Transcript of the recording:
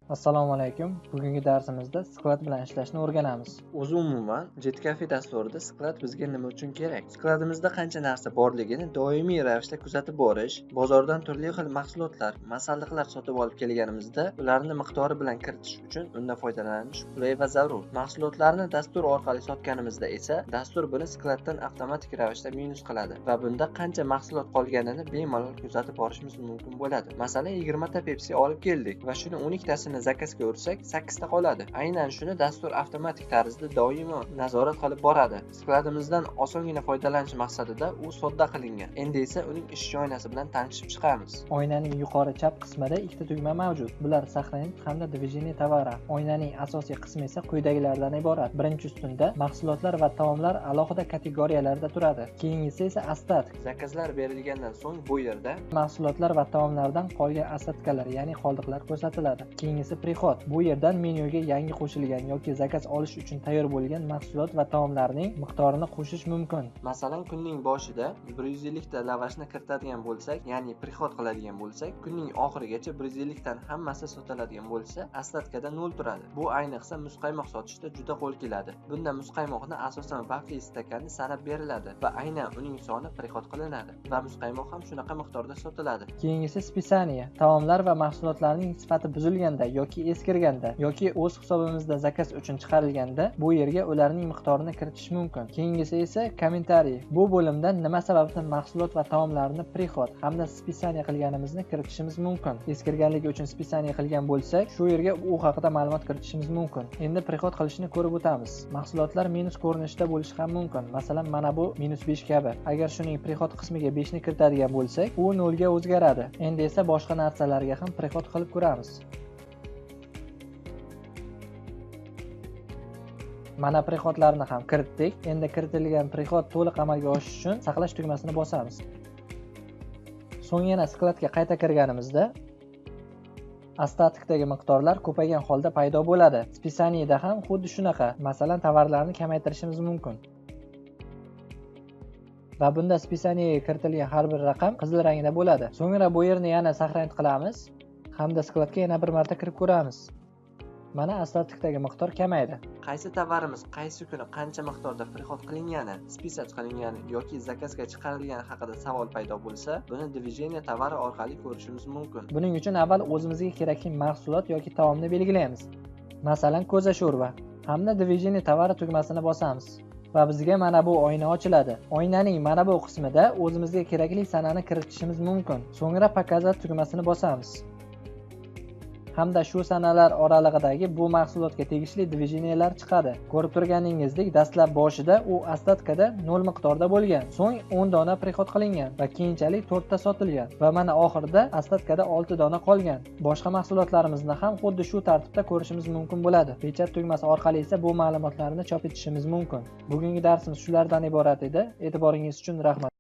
Assalomu alaykum. Bugungi darsimizda склад bilan ishlashni o'rganamiz. O'zi umuman JetCafe dasturida склад bizga nima uchun kerak? Склад imizda qancha narsa borligini doimiy ravishda kuzatib borish, bozordan turli xil mahsulotlar, masalliqlar sotib olib kelganimizda ularni miqdori bilan kiritish uchun undan foydalanish qulay va zarur. Mahsulotlarni dastur orqali sotganimizda esa dastur buni склад dan avtomatik ravishda minus qiladi va bunda qancha mahsulot qolganini bemalol kuzatib borishimiz mumkin bo'ladi. Masalan, 20 ta Pepsi olib keldik va shuni 12 tasini заказ ga ursak, 8 ta qoladi. Aynan shuni dastur avtomatik tarzda doimo nazorat qilib boradi. Склад imizdan osongina foydalanish maqsadida u sodda qilingan. Endi esa uning ishchi oynasi bilan tanishib chiqamiz. Oynaning yuqori chap qismida ikkita tugma mavjud. Bular сохранить hamda движение товара. Oynaning asosiy qismi esa quyidagilardan iborat. Birinchi ustunda mahsulotlar va taomlar alohida kategoriyalarda turadi. Keyingisi esa остаток. Заказ lar berilgandan so'ng bu yerda mahsulotlar va taomlardan qolgan остатка lar, ya'ni qoldiqlar ko'rsatiladi. Keyingisi приход. Bu yerdan menyuga yangi qo'shilgan yoki заказ olish uchun tayyor bo'lgan mahsulot va taomlarning miqdorini qo'shish mumkin. Masalan, kunning boshida 150 ta lavashni kiritadigan bo'lsak, ya'ni приход qiladigan bo'lsak, kunning oxirigacha 150 tan hammasi sotiladigan bo'lsa, остатка da 0 turadi. Bu ayniqsa muzqaymoq sotishda juda qo'l keladi. Bunda muzqaymoqni asosan vafli stakanni sanab beriladi va aynan uning soni приход qilinadi va muzqaymoq ham shunaqa miqdorda sotiladi. Keyingisi списание. Taomlar va mahsulotlarning sifati buzilganda yoki eskirganda yoki o'z hisobimizda заказ uchun chiqarilganda bu yerga ularning miqdorini kiritish mumkin. Keyingisi esa комментарий. Bu bo'limda nima sababdan mahsulot va taomlarni приход hamda списание qilganimizni kiritishimiz mumkin. Eskirganligi uchun списание qilgan bo'lsak, shu yerga u haqida ma'lumot kiritishimiz mumkin. Endi приход qilishni ko'rib o'tamiz. Mahsulotlar minus ko'rinishida bo'lishi ham mumkin. Masalan, mana bu -5 kabi. Agar shuning приход qismiga 5 ni kiritadigan bo'lsak, u 0 ga o'zgaradi. Endi esa boshqa narsalarga ham приход qilib ko'ramiz. Mana приход larni ham kiritdik. Endi kiritilgan приход to'liq amalga oshishi uchun saqlash tugmasini bosamiz. So'ng yana склад ga qayta kirganimizda остаток dagi miqdorlar ko'paygan holda paydo bo'ladi. Списание da ham xuddi shunaqa. Masalan, tovarlarni kamaytirishimiz mumkin. Va bunda списание ga kiritilgan har bir raqam qizil rangda bo'ladi. So'ngra bu yerni yana сохранить qilamiz hamda склад ga yana bir marta kirib ko'ramiz. Mana остаток dagi miqdor kamaydi. Qaysi tovarimiz qaysi kuni qancha miqdorda приход qilingani, списать qilingani yoki заказ ga chiqarilgani haqida savol paydo bo'lsa, buni движение товара orqali ko'rishimiz mumkin. Buning uchun avval o'zimizga kerakli mahsulot yoki taomni belgilaymiz. Masalan, ko'za sho'rva hamda движение товара tugmasini bosamiz va bizga mana bu oyna ochiladi. Oynaning mana bu qismida o'zimizga kerakli sanani kiritishimiz mumkin. So'ngra показать tugmasini bosamiz. Hamda shu sanalar oralig'idagi bu mahsulotga tegishli движения lar chiqadi. Ko'rib turganingizdek, dastlab boshida u остатка da 0 miqdorda bo'lgan, so'ng 10 dona приход qilingan va keyinchalik 4 ta sotilgan va mana oxirida остатка da 6 dona qolgan. Boshqa mahsulotlarimizni ham xuddi shu tartibda ko'rishimiz mumkin bo'ladi. Pechat tugmasi orqali esa bu ma'lumotlarni chop etishimiz mumkin. Bugungi darsimiz shulardan iborat edi. E'tiboringiz uchun rahmat.